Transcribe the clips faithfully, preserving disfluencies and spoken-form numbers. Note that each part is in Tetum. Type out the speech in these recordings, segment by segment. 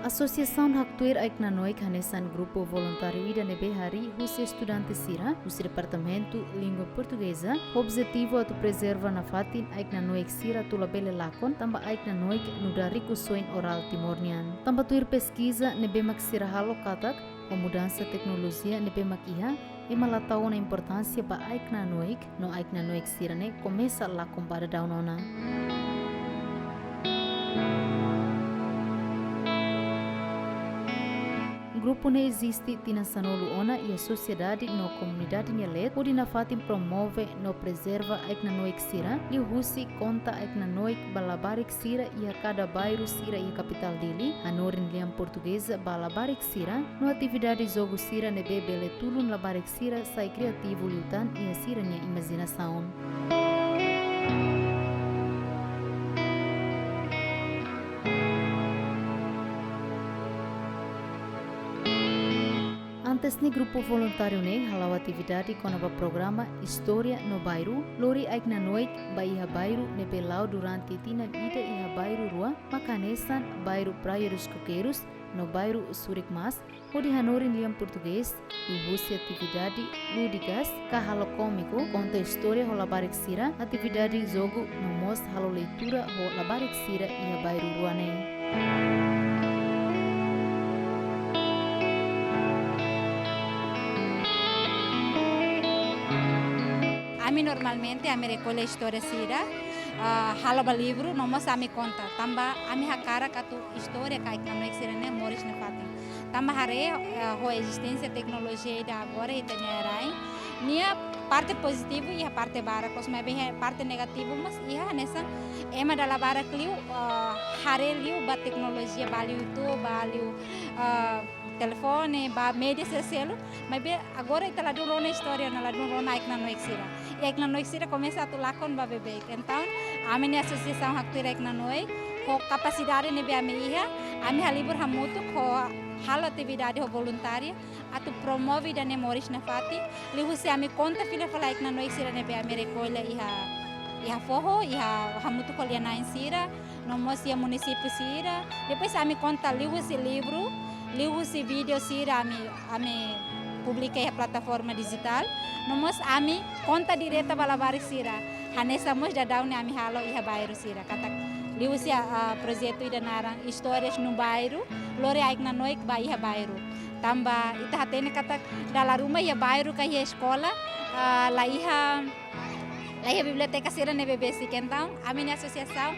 Asosiasaun haktuir Ai-Knanoik hanesan grupu voluntáriu ida ne'ebé harii husi estudante sira husi Departamentu Língua Portugeza, ho objetivu atu prezerva nafatin Ai-Knanoik sira atu labele lakon, tanba Ai-Knanoik nu'udar rikusoin orál Timor nian. Tanba tuir peskiza ne'ebé mak sira halo katak, ho mudansa teknolojia ne'ebé mak iha, ema la tau ona importánsia ba Ai-Knanoik, no Ai-Knanoik sira-ne'e komesa lakon ba daudaun ona. Grupu ne'e eziste tinan sanulu ona iha sosiedade no komunidade nia leet, hodi nafatin promove no prezerva Ai-Knanoik sira, liuhusi konta Ai-Knanoik ba labarik sira iha kada bairru sira iha kapitál Dili, hanorin lian portugeza ba labarik sira, no atividade jogu sira ne'ebé bele tulun labarik sira sai kriativu liután iha sira-nia imajinasaun. Antes ne'e grupu voluntáriu ne'e hala'o atividade kona-ba programa Istória no Bairru, lori Ai-Knanoik ba iha bairru ne'ebé la'o durante tinan ida iha bairru rua, mak hanesan bairru Praia dos Coqueiros no bairru Surik Mas, hodi hanorin lian portugés, liuhusi atividade lúdikas, ka halo kómiku, konta istória ho labarik sira, atividade jogu, no mós halo leitura ho labarik sira iha bairru rua ne'e. Ami normalmente, ami rekolla istória sira, ah, halo ba livru, no mós ami konta. Tanba ami hakarak atu istória ka Ai-Knanoik sira-ne'e moris nafatin. Tanba haree, eh, ho ezisténsia teknolojia ida agora ita-nia rai, nia parte pozitivu iha parte barak, maibé iha parte negativu mós iha hanesan ema dala barak liu, eh, haree liu ba teknolojia, ba liu YouTube, ba liu, eh, telefone, ba média sosiál, maibé agora ita ladún rona istória, no ladún rona Ai-Knanoik sira. I Ai-Knanoik sira komesa atu lakon ba beibeik. Entaun, ami-nia asosiasaun haktuir Ai-Knanoik, ho kapasidade ne'ebé ami iha, ami halibur hamutuk ho halo atividade ho voluntáriu, atu promove ida-ne'e moris nafatin, liuhusi ami konta fila fali Ai-Knanoik sira ne'ebé ami rekolla iha, iha foho, iha hamutuk ho lia-na'in sira, no mós iha munisípiu sira. Depois ami konta liuhusi livru, liuhusi vídeo sira ami, ami publika iha plataforma dijitál. No mós ami konta direta ba labarik sira. Hanesan mós daudaun ne'e ami halo iha bairru sira. Katak liuhusi, ah, projetu ida naran Histórias no Bairro, lori Ai-Knanoik ba iha bairru. Tanba ita hatene katak dala ruma iha bairru ka iha eskola, ah, la iha, la iha biblioteka sira ne'ebé besik. Entaun, ami-nia asosiasaun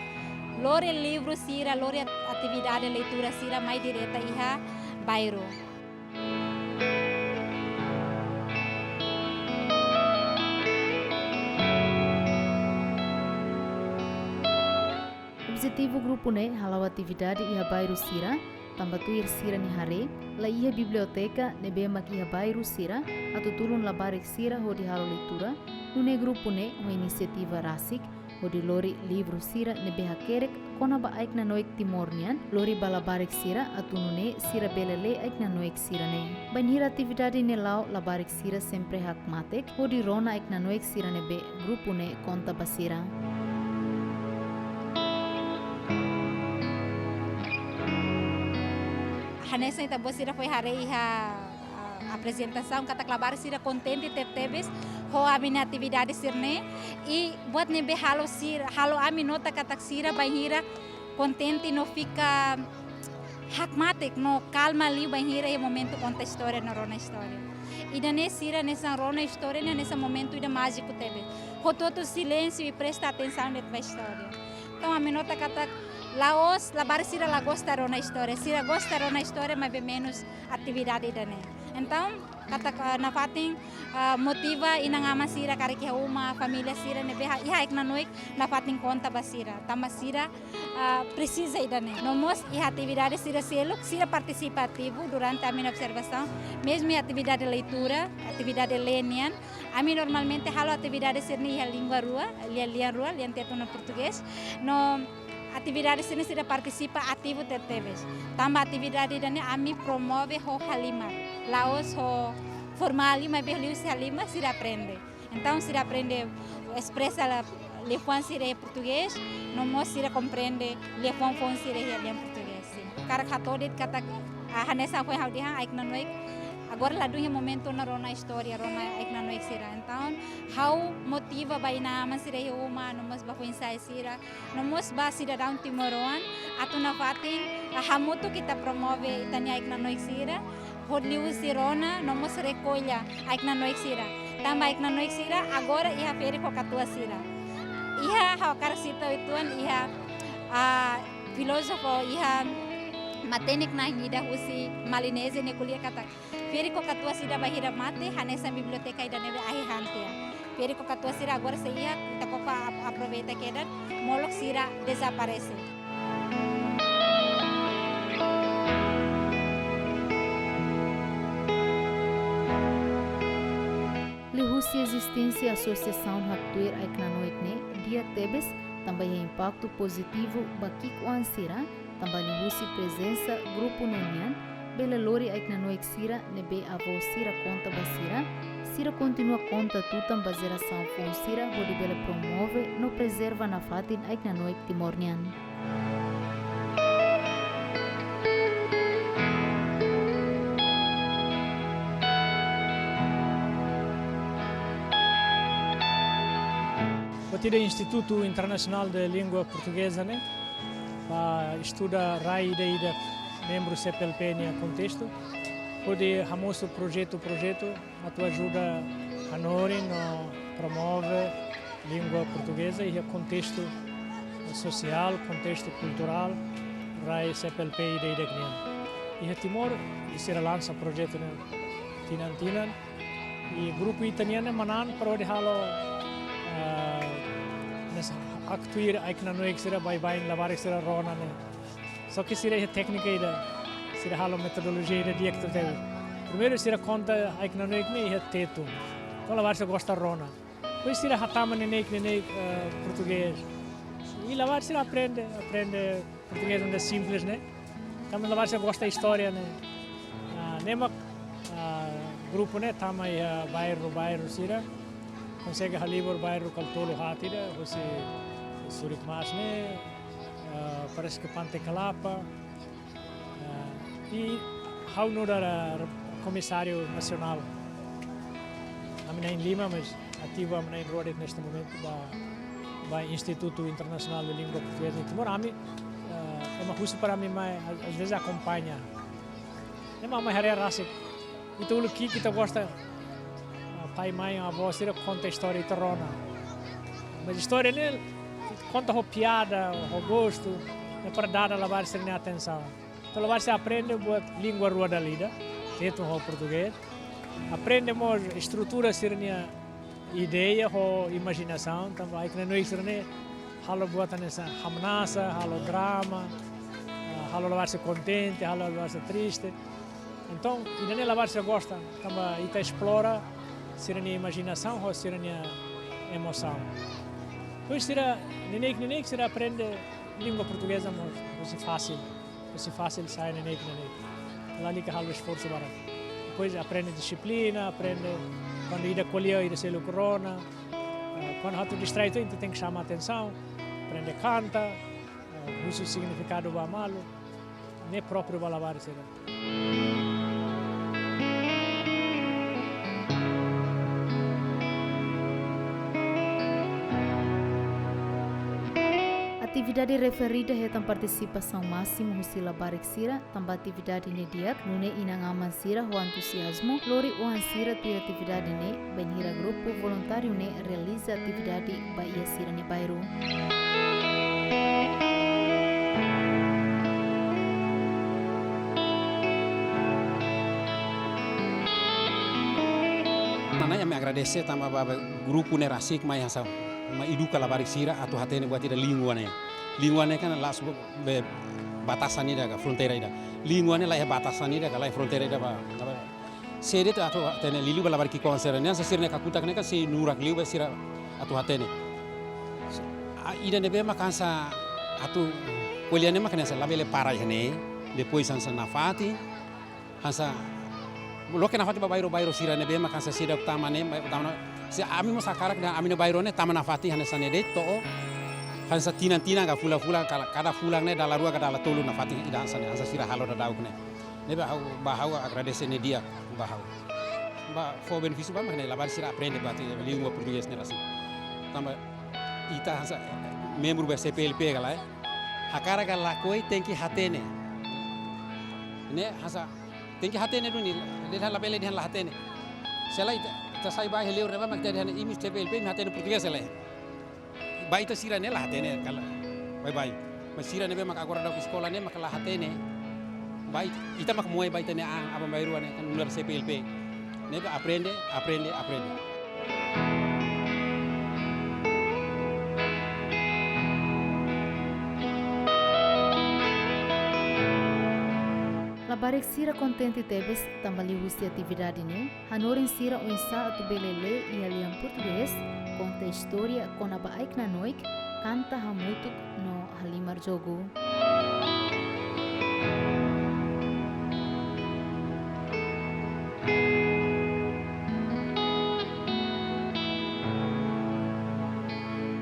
lori livru sira, lori at-, atividade leitura sira mai direta iha bairru. Objetivu grupu ne'e hala'o atividade iha bairru sira, tanba tuir sira-nia haree, la iha biblioteka ne'ebé mak iha bairru sira, atu tulun labarik sira hodi halo leitura, nune'e grupu ne'e ho inisiativa rasik, hodi lori livru sira ne'ebé hakerek kona-ba Ai-Knanoik Timor nian, lori ba labarik sira atu nune'e sira bele lee Ai-Knanoik sira-ne'e. Bainhira atividade ne'e la'o, labarik sira sempre hakmatek, hodi rona Ai-Knanoik sira ne'ebé grupu ne'e konta ba sira. Hanesan ita-boot sira foin haree iha, ah, aprezentasaun, katak labarik sira kontente tebetebes ho ami-nia atividade sira-ne'e. I buat ne'ebé halo sira, halo ami nota katak sira bainhira kontente no fika hakmatek no kalma liu bainhira iha momentu konta istória no rona istória. Ida-ne'e sira hanesan rona istória ne'e hanesan momentu ida májiku tebes. Hotu-hotu silénsiu i presta atensaun de'it ba istória. Entaun, ami nota katak la'ós, labarik sira la gosta rona istória. Sira gosta rona istória, maibé menus atividade ida-ne'e. Entaun, katak, ah, nafatin, ah, motiva inan-aman sira karik iha uma, família sira ne'ebé ha-, iha Ai-Knanoik, nafatin konta ba sira. Tanba sira, ah, presiza ida-ne'e. No mós iha atividade sira seluk, sira partisipa ativu durante ami-nia observasaun. Mezmu iha atividade leitura, atividade lee nian, ami normalmente halo atividade sira-ne'e iha língua rua, lian, lian rua, lian Tetun no portugés. No atividade sira-ne'e sira partisipa ativu tebetebes. Tanba atividade ida-ne'e ami promove ho halimar. La'ós ho formál, maibé liuhusi halimar sira aprende. Entaun, sira aprende espresa la, liafuan sira iha portugés, no mós sira komprende liafuan foun sira iha lian portugés, sin. hakarak hato'o de'it katak, ah, hanesan foin ha'u dehan, Aik Nanoik agora ladún iha momentu ona rona istória, rona Aik Nanoik sira. Entaun, ha'u motiva ba inan-aman sira iha uma, no mós ba foin-sa'e sira, no mós ba sidadaun timoroan, atu nafatin, ah, hamutuk ita promove ita-nia Aik Nanoik sira, hodi liuhusi rona, no mós rekolla Aik Nanoik sira. Tanba Aik Nanoik sira agora iha ferik ho katuas sira. Iha, ha'u hakarak sita uitoan, iha, ah, filózofu, iha matenek na'in ida husi Malinézia, nia ko'alia katak, ferik ho katuas ida bainhira mate, hanesan biblioteka ida ne'ebé ahi han tiha. Ferik ho katuas sira agora sei iha, ita koko ap-, aproveita kedas, molok sira dezaparese. Liuhusi ezisténsia asosiasaun haktuir Aik Nanoik ne'e, di'ak tebes, tanba iha impaktu pozitivu ba ki'ik-oan sira, tanba liuhusi prezensa grupu ne'e nian, bele lori Aik Nanoik sira ne'ebé avó sira konta ba sira, sira kontinua konta tutan ba jerasaun foun sira hodi bele promove no prezerva nafatin Aik Nanoik Timor nian. Buat ida Institutu Internasionál de Língua Portugeza ne'e, ba estuda rai ida-idak membru C P L P nia kontestu, hodi hamosu projetu-projetu atu ajuda hanorin no promove língua portugeza iha kontestu sosiál, kontestu kulturál, rai C P L P ida-idak nian. Iha Timor, sira lansa projetu ne'e tinan-tinan, i grupu ita-nian ne'e manán para hodi halo, ah, hanesan haktuir Aik Nanoik sira baibain labarik sira rona ne'e. Só ke sira iha téknika ida, sira halo metodolojia ida di'ak tebes. Primeiru sira konta Aik Nanoik ne'e iha Tetun. Entaun labarik sira gosta rona. Depois sira hatama neineik-neineik, eh, portugés. I labarik sira aprende, aprende portugés ne'e simples, ne'e. Tanba labarik sira gosta istória, ne'e. Ah, ne'e mak, ah, grupu ne'e tama iha bairru-bairru sira. Konsege halibur bairru Kaltolo Hatida, husi Surik Mas ne'e, ah, parese ke Pante Kalapa. Ah, i ha'u nu'udar komisáriu nasionál. Ami na'in lima, mas ativu ami na'in rua de'it neste momentu ba, ba Institutu Internasionál de Língua Portugeza em Timor. Ami, ah, ema husu para ami mai, às, às vezes akompaña. Ema mai haree rasik. Ita uluk ki'ik ita gosta, ah, pai, mãe, avó sira konta istória ita rona. Mas istória ne'e konta ho piada, ho gostu, ne'e para dada labarik sira-nia atensaun. Entaun labarik sira aprende buat língua rua dala ida, Tetun ho portugés. Aprende mós estrutura sira-nia ideia ho imajinasaun, tanba Aik Nanoik sira ne'e halo buat hanesan hamnasa, halo drama, ah, halo labarik sira kontente, halo labarik sira triste. Entaun, ida-ne'e labarik sira gosta, tanba ita esplora sira-nia imajinasaun ho sira-nia emosaun. Depois sira, neineik-neineik sira aprende língua portugeza mós, mós fasil. Husi fasil sai neineik-neineik. Lalika halo esforsu barak. Depois aprende dixiplina, aprende kuandu ida ko'alia ida seluk rona. Ah, kuandu atu distrai ita, ita tenke xama atensaun. Aprende kanta, ah, husu signifikadu ba malu. Ne'e própriu ba labarik sira. Atividade referida hetan partisipasaun másimu husi labarik sira, tanba atividade ne'e di'ak, nune'e inan-aman sira ho entuziazmu lori oan sira tuir atividade ne'e, bainhira grupu voluntáriu ne'e realiza atividade ba iha sira-nia bairru. Mana ami agradese tanba ba, ba grupu ne'e rasik mai hanesan, mai eduka labarik sira atu hatene buat ida língua ne'e. Língua ne'e kan la'ós be batasan ida ka fronteira ida. Língua ne'e laiha batasan ida ka laiha fronteira ida ba, ba. Sé de'it atu hatene, liuliu ba labarik ki'ik-oan sira-nian, hanesan sira-nia kakutak ne'e kan sei nurak liu ba sira atu hatene. Ah, ida ne'ebé mak hanesan atu ko'alia ne'e mak hanesan labele para iha ne'e, depois hanesan nafatin, hanesan loke nafatin ba bairru-bairru sira ne'ebé mak hanesan seidauk tama ne'e, ba tama ne'e. Se ami mós hakarak dehan ami-nia bairru ne'e tama nafatin hanesan ne'e de'it to'o. Hanesan tinan-tinan ka fulan-fulan, kala-, kada fulan ne'e dala rua ka dala tolu nafatin ida hanesan ne'e, hanesan sira halo dadauk ne'e. Ne'ebé ha'u, ba ha'u agradese ne'e di'ak ba ha'u. Ba fó benefísiu ba mak ne'e labarik sira aprende buat língua portugés ne'e rasik. Tanba ita hanesan membru ba C P L P ka lae. Hakarak ka lakohi tenke hatene. Ne'e hanesan tenke hatene duni, dehan labele dehan la hatene. Se lae ita, ita sai ba iha liur ne'ebá mak ita dehan imi C P L P imi hatene portugés ka lae. Ba ita sira ne'e la hatene kala. Baibain. Mas sira ne'ebé mak agora daudauk eskola ne'e mak la hatene. Ba it-, ita mak moe ba ita-nia an aban-bainrua ne'e kan nu'udar C P L P. Ne'ebé aprende, aprende, aprende. Labarik sira kontente tebes tanba liuhusi atividade ne'e, hanorin sira oinsá atu bele lee iha lian portugés, konta istória kona-ba Aiknanoik, kanta hamutuk no halimar jogu.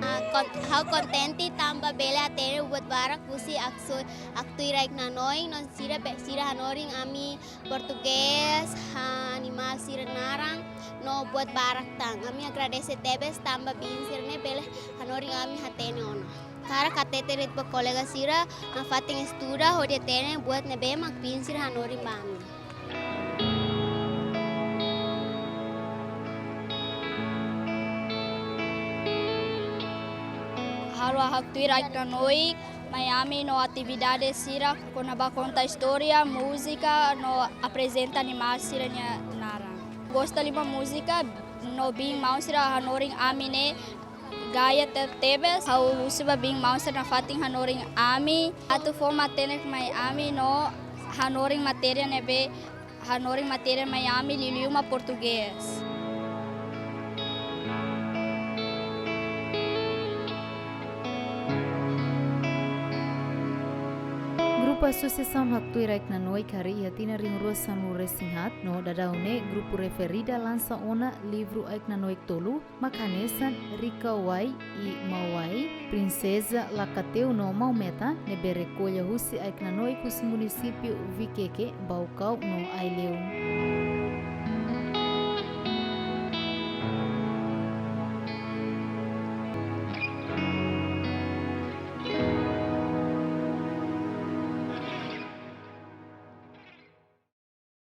Ah, kon-, ha'u kontente tanba bele hatene buat barak husi aksu-, aktuir Aiknanoik, no sira be-, sira hanorin ami portugés, animál sira naran, no buat barak tan. Ami agradese tebes tanba biin sira ne'e bele hanorin ami hatene ona. Hakarak hatete de'it ba kolega sira, nafatin estuda hodi hatene buat ne'ebé mak biin sira hanorin ba ami. Halo aktuir Aiknanoik mai ami no atividade sira kona-ba konta istória, múzika no aprezenta animál sira-nia naran. Gosta liu ba múzika no biin maun sira hanorin ami ne'e gaya te-, tebes, ha'u husu ba biin maun sira nafatin hanorin ami, atu fó matenek mai ami no hanorin matéria ne'ebé, hanorin matéria mai ami liuliu mak portugés. Grupu Asosiasaun Haktuir Aiknanoik harii iha tinan rihun rua sanulu resin haat, no daudaun ne'e grupu referida lansa ona livru Aiknanoik tolu, mak hanesan Rikauai i Mauai, Prinseza Lakateu no Maumeta, ne'ebé rekolla husi Aiknanoik husi munisípiu Vikeke, Baucau no Aileu.